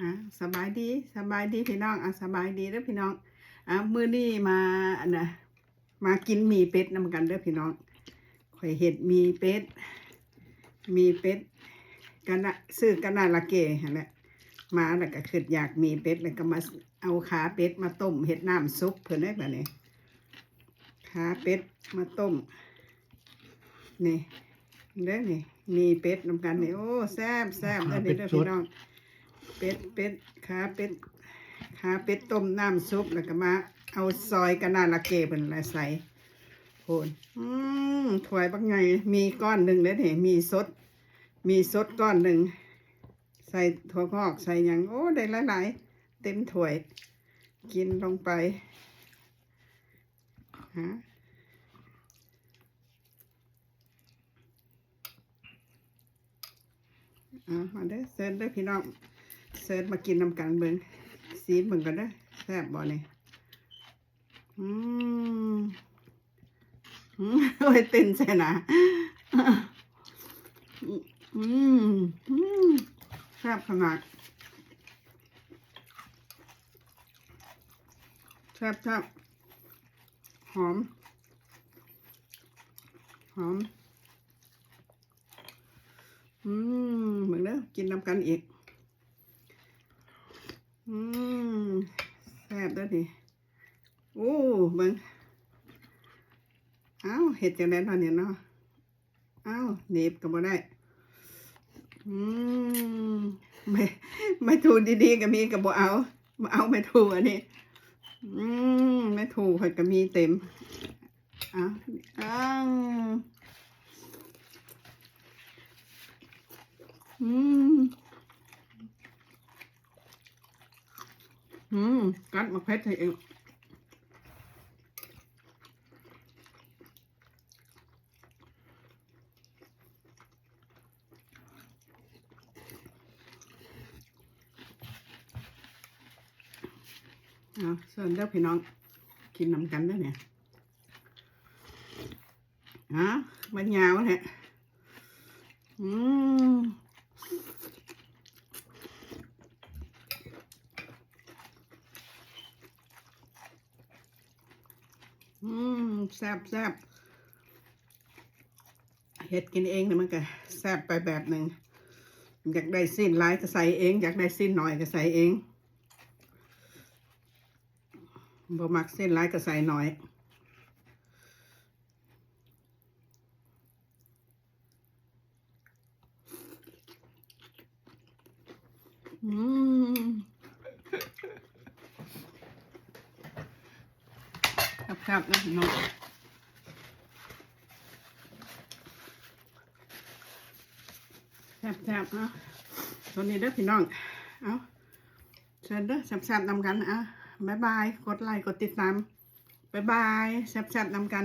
ອ່າ ສະບາຍດີ ສະບາຍດີພີ່ນ້ອງ ອ່າ ສະບາຍດີເດີພີ່ນ້ອງ ອ່າ ມື້ນີ້ມາ ອັນນະ ມາກິນໝີ່ເປັດນຳກັນເດີພີ່ນ້ອງ. ຂ້ອຍເຮັດໝີ່ເປັດ ໝີ່ເປັດ ກະນະ ຊື້ກະນາລະເກຫັ້ນແຫຼະ ມາແລ້ວກະຄຶດຢາກໝີ່ເປັດ ແລ້ວກະມາເອົາຂາເປັດມາຕົ້ມເຮັດນ້ຳຊຸບເພິ່ນເດ້ບາດນີ້ ຂາເປັດມາຕົ້ມ ນີ້ເດີນີ້ ໝີ່ເປັດນຳກັນນີ້ ໂອ້ ແຊບໆ ເດີນີ້ເດີພີ່ນ້ອງ ເປັດ ເປັດ ຂາເປັດ ຂາເປັດຕົ້ມນ້ຳຊຸບ ແລ້ວກະມາເອົາຊອຍກະນາລະເກເພິ່ນລະໃສ່ ໂພດ ອືມ ຖ້ວຍບັກໃຫຍ່ ໝີ່ກ້ອນໜຶ່ງເດ້ນີ້ ໝີ່ສົດ ໝີ່ສົດກ້ອນໜຶ່ງ ໃສ່ຖົ່ວງອກ ໃສ່ຫຍັງ ໂອ້ ໄດ້ຫຼາຍໆ ເຕັມຖ້ວຍ ກິນລົງໄປ ຮະ ອ່າ ມາເດີ ເຊີນເດີພີ່ນ້ອງ ເຊີນມາກິນນຳກັນເບິ່ງ ຊີມເບິ່ງກ່ອນເດີ ແຊບບໍ່ນີ້ ອືມ ອືມ ໂອ້ຍ ຕື່ນໃສ່ໜ້າ ອືມ ອືມ ແຊບຂະໜາດ ແຊບໆ ຫອມ ຫອມ ອືມ ເບິ່ງເດີ ກິນນຳກັນອີກ ອືມ ແຊບເດີນີ້ ໂອ້ ເບິ່ງ ອ້າວ ເຮັດຈັ່ງໃດເນາະນີ້ເນາະ ອ້າວ ໜີບກະບໍ່ໄດ້ ອືມ ໄມ້ ໄມ້ຖູດີໆກະມີກະບໍ່ເອົາ ມາເອົາໄມ້ຖູອັນນີ້ ອືມ ໄມ້ຖູຂ້ອຍກະມີເຕັມ ອ້າວ ອ້າວ ອືມ ອືມ ກັດໝາກເຜັດໃຫ້ອີກ ເອົາ ເຊີນເດີພີ່ນ້ອງ ກິນນຳກັນເດີນີ້ ຮະ ມັນຍາວແທ້ ອືມ ອືມ ແຊບໆ ເຮັດກິນເອງນີ້ມັນກະແຊບໄປແບບໜຶ່ງ ຢາກໄດ້ຊີ້ນຫຼາຍກະໃສ່ເອງ ຢາກໄດ້ຊີ້ນໜ້ອຍກະໃສ່ເອງ ບໍ່ມັກຊີ້ນຫຼາຍກະໃສ່ໜ້ອຍ ອືມ ແຊບໆ ເດີພີ່ນ້ອງ ແຊບໆ ເນາະ ໂຕນີ້ເດີພີ່ນ້ອງ ເອົາ ເຊີນເດີ ແຊບໆ ນຳກັນ ອ່ະ ບາຍບາຍ ກົດໄລ ກົດຕິດຕາມ ບາຍບາຍ ແຊບໆ ນຳກັນ.